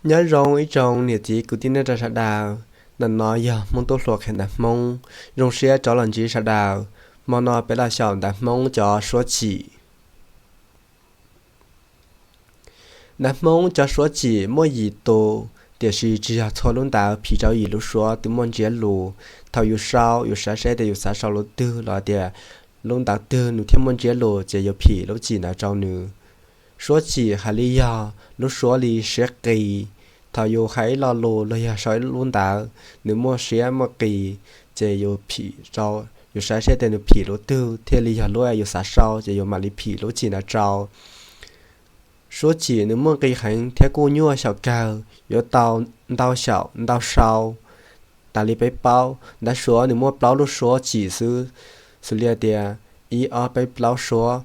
Nyob zoo ib tsoom niam txiv kwv tij neej tsa sawv daws, ntawm no yog Hmoob Tub Hluas qhia ntawv Hmoob, zoo siab rov los ntsib sawv daws. Hmo no peb los xyaum ntawv Hmoob cov suab cim. Ntawv Hmoob cov suab cim muaj yim tus, tiam sis tsis yog txhua lub ntawv phim rau yim lub suab twb muaj ntsiab lus. Thaum yus sau, yus saib seb tias yus xav sau lub twg los tias lub ntawv twg nws thiaj muaj ntsiab lus ces yus phim lub cim ntawd rau nws. Suab cim hais li yog lub suab li siab qis. Thaum yus hais ib lo lus los yog sau ib lub ntawv, nws muaj siab muaj qis, ces yus phim rau, yus saib seb tias nws phim lub twg thiaj li yog lub yus xav sau ces yus mam li phim lub cim ntawd rau. Suab cim nws muaj nqis heev thiab kuj nyuaj xyaum kawg, yuav tau ntau xyaum ntau sau. Tas li peb paub, ntawv suav nws muaj plaub lub suab cim xwb, xws li tias ib ob peb plaub suab.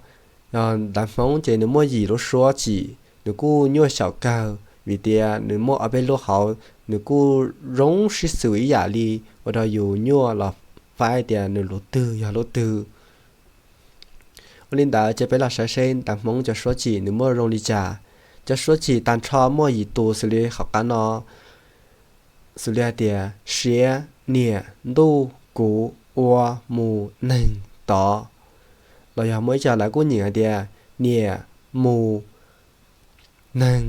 Yog ntawv Hmoob ces nws muaj yim lub suab cim, nws kuj nyuaj xyaum kawg vim tias nws muaj ob peb lub hauv, nws kuj zoo sib xws ib yam li, ua rau yus nyuaj los faib tias nws lub twg yog lub twg. Ua li ntawd ces peb los saib seb ntawv Hmoob cov suab cim nws muaj zoo li cas. Cov suab cim tag nrho muaj yim tus xws li hauv qab no, xws li hais tias siav, niam, ntuj, kuv, ua, mus, neeg, tod. Los yog muaj ib co lawv kuj nyeem hais tias niam, mus, neeg,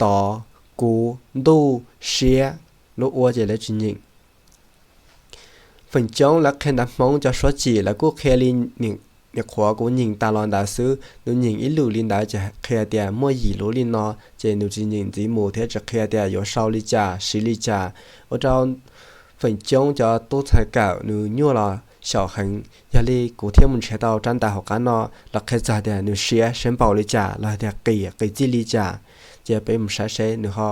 tod, kuv, ntuj, siab. Lub ua ces lawv tsis nyeem. Feem coob lawv qhia ntawv Hmoob cov suab cim lawv kuj qhia li nim qhuav kuv nyeem tas los ntawd xwb, nws nyeem ib lwm li ntawd ces qhia tias muaj yim lub li no, ces nws tsis nyeem ntxiv mus thiab tsis qhia tias yuav sau li cas siv li cas, ua rau feem coob cov tub txhais kawm nws nyuaj los xyaum heev. Yog li kuv thiaj mus nrhiav tau rab ntawv hauv qab no los qhia txog tias nws siav siav npaum li cas los hais tias qis qis txij li cas, ces peb mus saib seb nws ho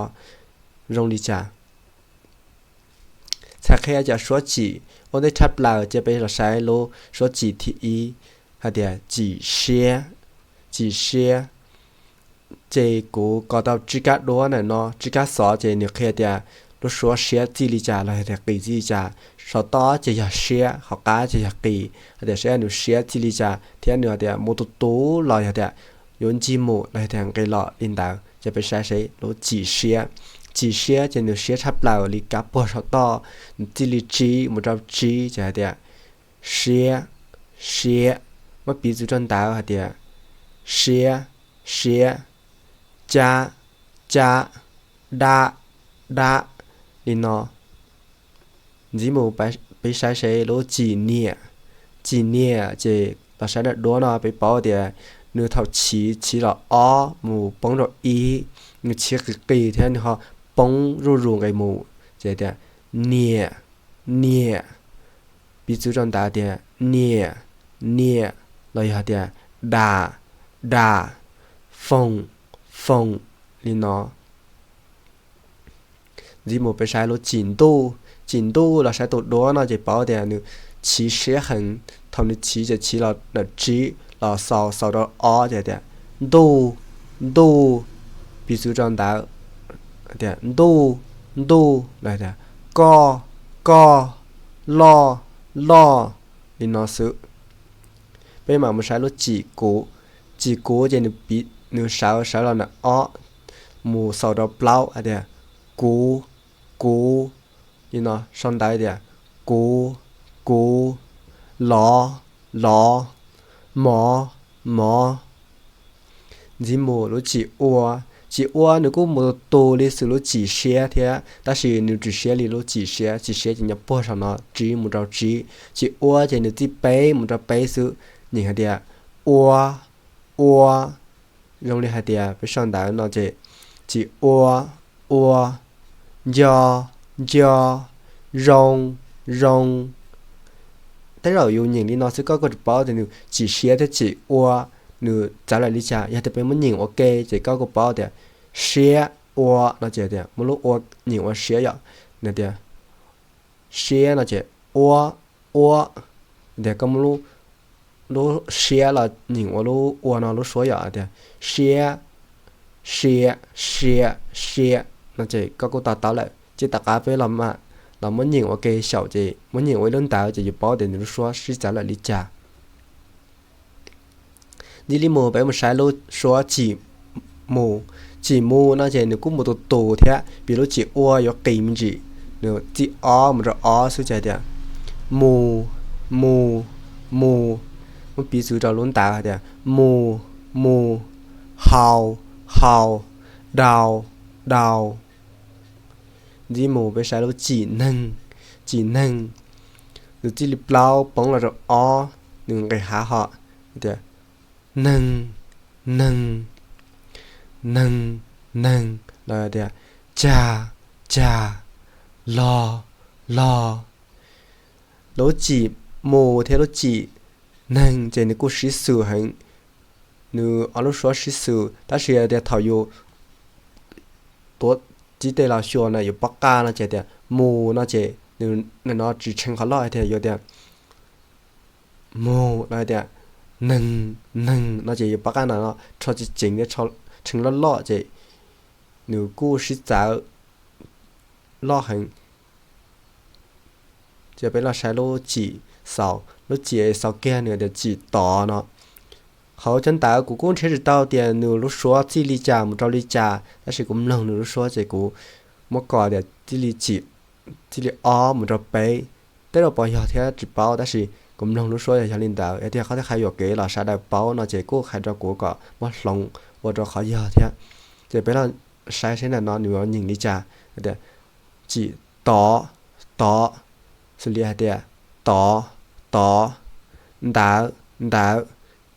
zoo li cas. Txhais qhia cov suab cim ua ntej tshaj plaws ces peb los saib lub suab cim thib ib hais tias cim siab. Cim siab. Ces kuv kos tau tsib kab duab ntawm no, tsib kab xov ces nws qhia tias lub suab siab txij li cas los hais tias qis txij li cas. Saum toj ces yog siab, hauv qab ces yog qis, hais tias saib nws siab txij li cas thiab nws hais tias mus tus tus los yog tias yuav ncig mus los yog tias nqis los li ntawd. Ces peb saib seb lub cim siab. Cim siab ces nws siab tshaj plaws li kab puag saum toj, nws txij li tsib mus rau tsib ces hais tias siab, siab. Muab piv txwv rau ntawv hais tias siab, siab, cab, cab, dab, dab, li no. Ntxiv mus peb saib seb lub cim niam. Cim niam ces los saib daim duab no peb paub tias nws thaum chiv, chiv los ob mus poob rau ib, nws chiv qis qis thiab nws ho poob zuj zus nqis mus ces tias niam, niam. Piv txwv rau ntawv tias niam, niam, los yog tias dam, dam, foom, foom, li no. Ntxiv mus peb saib lub cim ntuj. Cim ntuj los saib tus duab no ces paub tias nws chiv siab heev. Thaum nws chiv ces chiv los ntawm tsib los xaus, xaus rau ob ces tias ntuj, ntuj. Piv txwv rau ntawv tias ntuj, ntuj, los tias koj, koj, loj, loj, li no xwb. Peb mam mus saib lub cim kuv. Cim kuv ces nws sawv, sawv los ntawm ob mus xaus rau plaub hais tias kuv, kuv, li no. Sau ntawv tias kuv, kuv, lov, lov, mov, mov. Ntxiv mus lub cim ua. Cim ua nws kuj mus tus tus li xws lub cim siab thiab, tab sis nws tsis siab li lub cim siab. Cim siab ces nyob puag saum no, tsib mus rau tsib. Cim ua ces nws txij peb mus rau peb xwb, nyeem hais tias ua, ua. Zoo li hais tias peb sau ntawv no ces cim ua, ua, nco, nco, zoo, zoo. Tej zaum yus nyeem li no xwb koj kuj tsis paub tias nws cim siab thiab cim ua nws txawv lawm li cas. Yog tias peb muab nyeem ua ke ces koj kuj paub tias siab ua no ces tias muab lub ua nyeem ua siab yom. Nws tias siab no ces ua, ua. Tias koj muab lub siab los nyeem ua lub ua no lub suab yom, tias siab, siab, siab, siab no ces koj kuj to taub lawm. Ces tom qab peb los muab nyeem ua ke xyaum ces muab nyeem ua ib lub ntawv ces yuav paub tias nws lub suab sib txawv lawm li cas. Ntxiv li mus peb mus saib lub suab cim mus. Tsim mus no ces nws kuj mus tus tus thiab, piv lub tsim ua yuav qis me ntsis, nws txij ob mus rau ob xwb ces tias mus, mus, mus. Muab piv txwv rau lub ntawv hais tias mus, mus, haus, haus, daus, daus. Ntxiv mus peb saib lub tsim neeg, tsim neeg, nws txij li plaub poob los rau ob, nws nqis hav hos tias neeg, neeg, neeg, neeg los tias cag, cag, log, log. Lub tsim mus thiab lub tsim neeg ces nws kuj sib xws heev, nws ob lub suab sib xws, tab sis tias thaum yus tuav tib teg los xyuas na yus pob qaj no ces tias mus no ces nws no tsis tshee qhov loj tias yuav tias mus no tias neeg, neeg no ces yus pob qaj no rho tsis ceev thiab tshee loj loj ces nws kuj sib txawv loj heev. Ces peb los saib lub tsim xaus, lub tsim xaus kiag nws tias tsim tod no. Hauv cov ntawv kuv kuj nrhiav tsis tau tias nws lub suab txij li cas mus rau li cas, tab sis kuv mloog nws lub suab ces kuv muab kos tias txij li tsim, txij li ob mus rau peb. Tej zaum puas yog thiab tsis paub, tab sis kuv mloog lub suab yog yog li ntawd, yog tias qhov thiaj hais yuam kev los sawv daws paub no ces kuj hais rau kuv kom muab hloov ua rau qhov yog thiab. Ces peb los saib seb ntawm no nws yuav nyeem li cas. Tias tsim tod, tod, xws li hais tias tod, tod, ntawd, ntawd,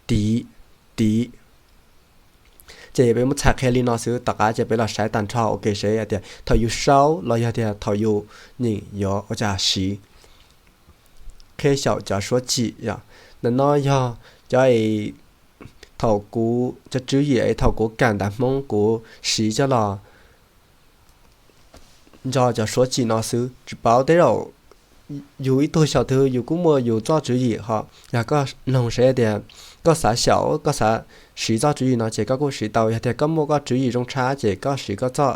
tid, tid. Ces peb muab txhais qhia li no xwb, tom qab ces peb los saib tag nrho ua ke seb tias thaum yus sau los yog tias thaum yus nyeem yuav ua cas siv. Qhia xyaum cov suab tsim yom. Ntawm no yog cov es thaum kuv cov tswv yim es thaum kuv kawm ntawv Hmoob kuv siv coj los nco cov suab tsim no xwb, tsis paub tej zaum yus ib tug xyaum twg yus kuj muaj yus txoj tswv yim ho. Yog koj mloog seb tias koj xav xyaum koj xav siv txoj tswv yim no ces koj kuj siv tau, yog tias koj muaj koj tswv yim zoo tshaj ces koj siv koj txoj.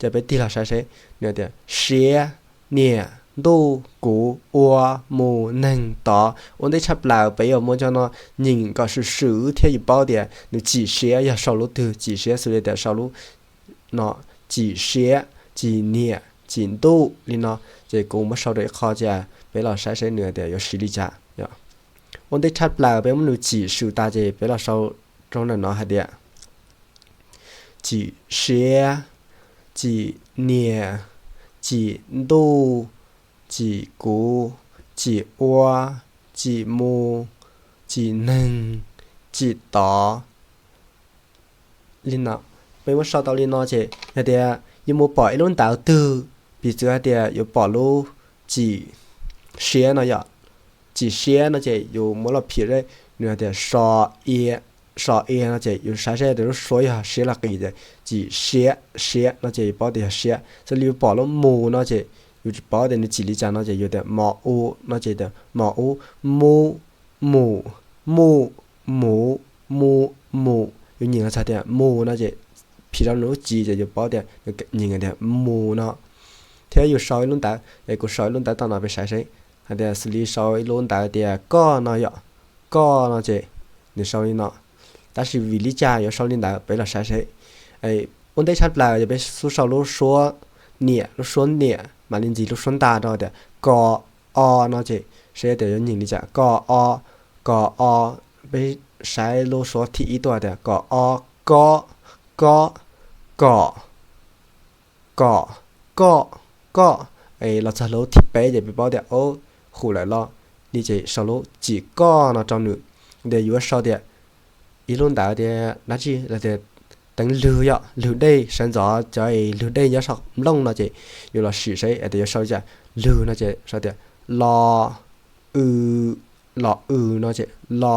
Ces peb tig los saib seb, nws tias siav, niam, ntuj, kuv, ua, mus, neeg, tod. Ua ntej tshaj plaws peb yuav muab cov no nyeem kom swm swm thiab yus paub tias nws tsim siav yog sau lub twg, tsim siav xws li tias sau lub no, tsim siav, tsim niam, tsim ntuj li no. Ces kuv muab sau rau ib qho ces peb los saib seb nws tias yuav siv li cas. Ua ntej tshaj plaws peb muab nws tsim swm tas ces peb los sau rau ntawm no hais tias tsim siav, tsim niam, tsim ntuj, tsim kuv, tsim ua, tsim mus, tsim neeg, tsim tod. Li no, peb muab sau tau li no ces yog tias yus mus pom ib lub ntawv twg, piv txwv hais tias yus pom lub tsim siav no yom, tsim siav no ces yus muab los phim, nws hais tias so ia, so ia no ces yus saib seb tias lub suab yog siav los qis ces tsim siav, siav no ces yus paub tias yog siav. Xws li yus pom lub mus no ces yus tsis paub tias nws tsim li cas no ces yus tias mos u no ces tias mos u, mu, mus, mu, mus, mu, mus. Yus nyeem los txog tias mus no ces phim rau nws lub tsim ces yus paub tias nws nyeem tias mus no. Thiab yus sau ib lub ntawv, es kuv sau ib lub ntawv tom no peb saib seb, hais tias xws li sau ib lub ntawv tias koj no yom, koj no ces nws sau li no. Tab sis vim li cas yuav sau li ntawd peb los saib seb. Ua ntej tshaj plaws yog peb xub sau lub suab niam, lub suab niam mam li ntxiv lub suab nta rau tias ko, o no ces saib tias yuav nyeem li cas, ko, o, ko, o. Peb saib lub suab thib ib tuaj tias ko, o, ko, ko, kom, kom, koj, koj. Los txog lub thib peb ces peb paub tias o, hum lawm los li ces sau lub tsim koj no rau nws. Tias yuav sau tias ib lub ntawv tias dab tsi los tias teev lwg yom, lwg dej, sawv ntxov cov es lwg dej nyob saum nplooj no ces yus los sim seb tias yuav sau li cas. Lwg no ces sau tias lo, w, lo, w no ces lo,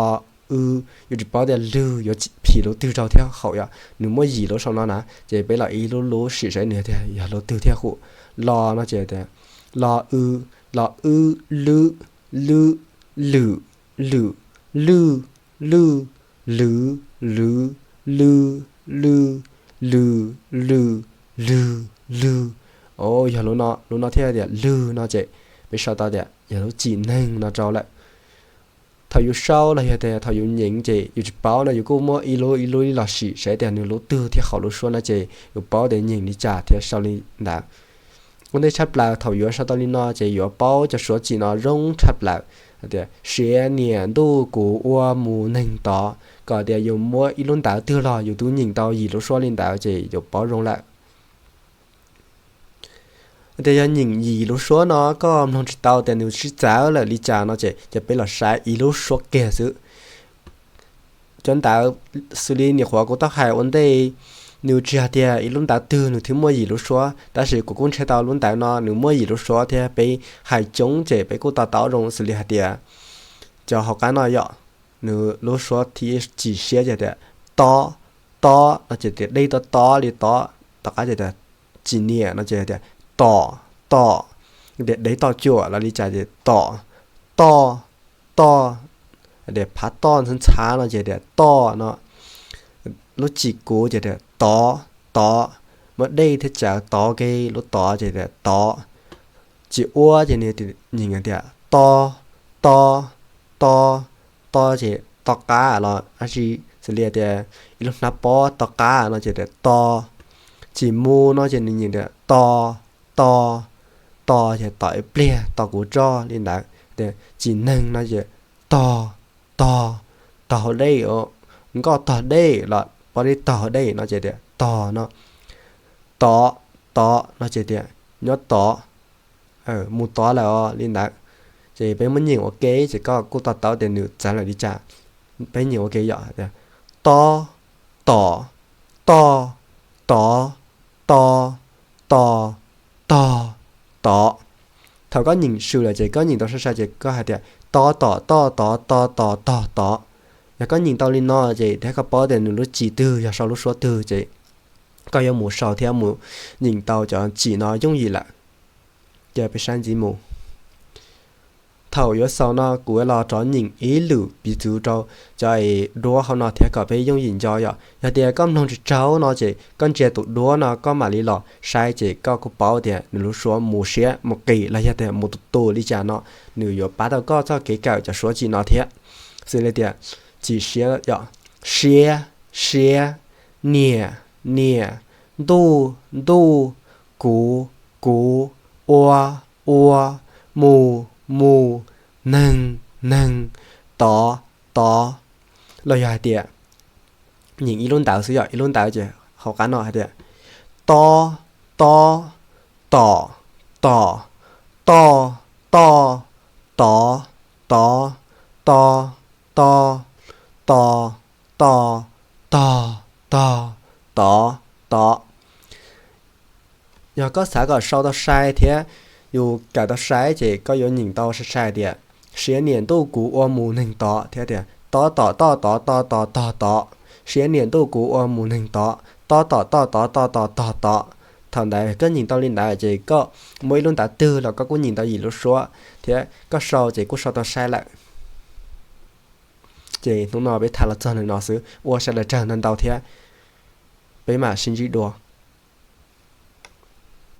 w. Yus tsis paub tias lwg yuav phim lub twg rau thiab hum yom, nws muaj yim lub sau no na ces peb los ib lub lub sim seb nws tias yog lub twg thiaj hum. Lo no ces tias lo, w, lo, w, lwb, lwb, lwm, lwm, lwj, lwj, lwv, lwv, lwj, lwj, lwj, lwj, lwg, lwg. Yog lub no, lub no thiaj tias lwg no ces peb sau tau tias yog lub tsim neeg no rau lawm. thaum yus sau los yog tias thaum yus nyeem ces yus tsis paub no yus kuj muab ib lub ib lub los sim saib tias nws lub twg thiab hauv lub suab no ces yus paub tias nyeem li cas thiab sau li ntawd. Ua ntej tshaj plaws thaum yuav sau tau li no ces yuav paub cov suav tsim no zoo tshaj plaws, hais tias siav niam ntuj kuv ua mus neeg tod, kom tias yus muab ib lub ntawv twg los yus twb nyeem tau yim lub suab li ntawd ces yus paub zoo lawm. Tias yog nyeem yim lub suab no koj mloog tsis tau tias nws sib txawv lawm li cas no ces, ces peb los saib ib lub suab kiag xwb. Cov ntawv xws li nyuam qhuav kuv tau hais ua ntej, nws tsis hais tias ib lub ntawv twg nws thiaj muaj yim lub suab, tab sis kuv kuj ntshai tau lub ntawv no nws muaj yim lub suab thiab peb hais coob ces peb kuj to taub zoo xws li hais tias cov hauv qab no yom, nws lub suab thib chim siab ces tias tob, tob no ces tias dej tob tob li tob, tom qab ces tias tsis niam no ces tias tom, tom, tias dev tom cuam los li cas ces tom, toj, toj, tias phav toj ntxhab ntxhab no ces tias toj no, lub tsis kuv ces tias tov, tov, muab dej thiab cawv tov ke lub tov ces tias tov, tsis ua ces nws nyeem tias to, to, to, to ces to qab los dab tsi, xws li tias ib lub hnab pob to qab no ces tias to, tsis mus no ces nws nyeem tias to, to, to ces tos ib pliag tos kuv tso li ntawd. Tias tsis neeg no ces tog, tog, tog hauv dej, nkoj tog dej los pob dej tog hauv dej no ces tias tog no, tov, tov no ces tias nyob tod, mus tod lawm os li ntawd. Ces peb muab nyeem ua ke ces koj kuj to taub tias nws txawv lawm li cas. Peb nyeem ua ke yom, tias tob, tom, toj, tov, to, to, tog, tod. Thaum koj nyeem swm lawm ces koj nyeem tau sai sai ces koj hais tias to tom toj tov to tos tog tod. Yog koj nyeem tau li no ces thiab koj paub tias nws lub tsis twg yog sau lub suab twg ces koj yuav mus sau thiab mus nyeem tau cov tsim no yooj yim lawm. Ces peb saib ntxiv mus. Thaum yuav xaus no kuv yuav los rov nyeem ib lwm piv txwv rau cov duab hauv no thiab kom peb yooj yim nco yom. Yog tias koj mloog tsis tsaug no ces koj ntsia tus duab no koj mam li los saib ces koj kuj paub tias nws lub suab mus siab mus qis los yog tias mus tus tus li cas no, nws yuav pab tau koj txoj kev kawm cov suab tsim no thiab. Xws li tias tsis siab yom, siab, siab, niam, niam, ntuj, ntuj, kuv, kuv, ua, ua, mus, mus, neeg, neeg, tod, tod. Los yog hais tias nyeem ib lub ntawv xwb yom, ib lub ntawv ces hauv qab no hais tias tob, tob, tom, tom, toj, toj, tod, tod, to, to, to, to, tog, tog, tod, tod. Yog koj xav kom sau tau sai thiab yus kawm tau sai ces koj yuav nyeem tau sai sai tias siav niam ntuj kuv ua mus neeg tod thiab tias tob tom toj tod to tos tog tod. Siav niam ntuj kuv ua mus neeg tod, tob tom toj tod to tos tog tod. Thaum ntawd koj nyeem tau li ntawd ces koj muaj ib lub ntawv twg los koj kuj nyeem tau yim lub suab thiab koj sau ces kuj sau tau sai lawm. Ces hnub no peb tham los txog li no xwb, ua sawv daws tsaug ntau ntau thiab peb mam sib ntsib dua.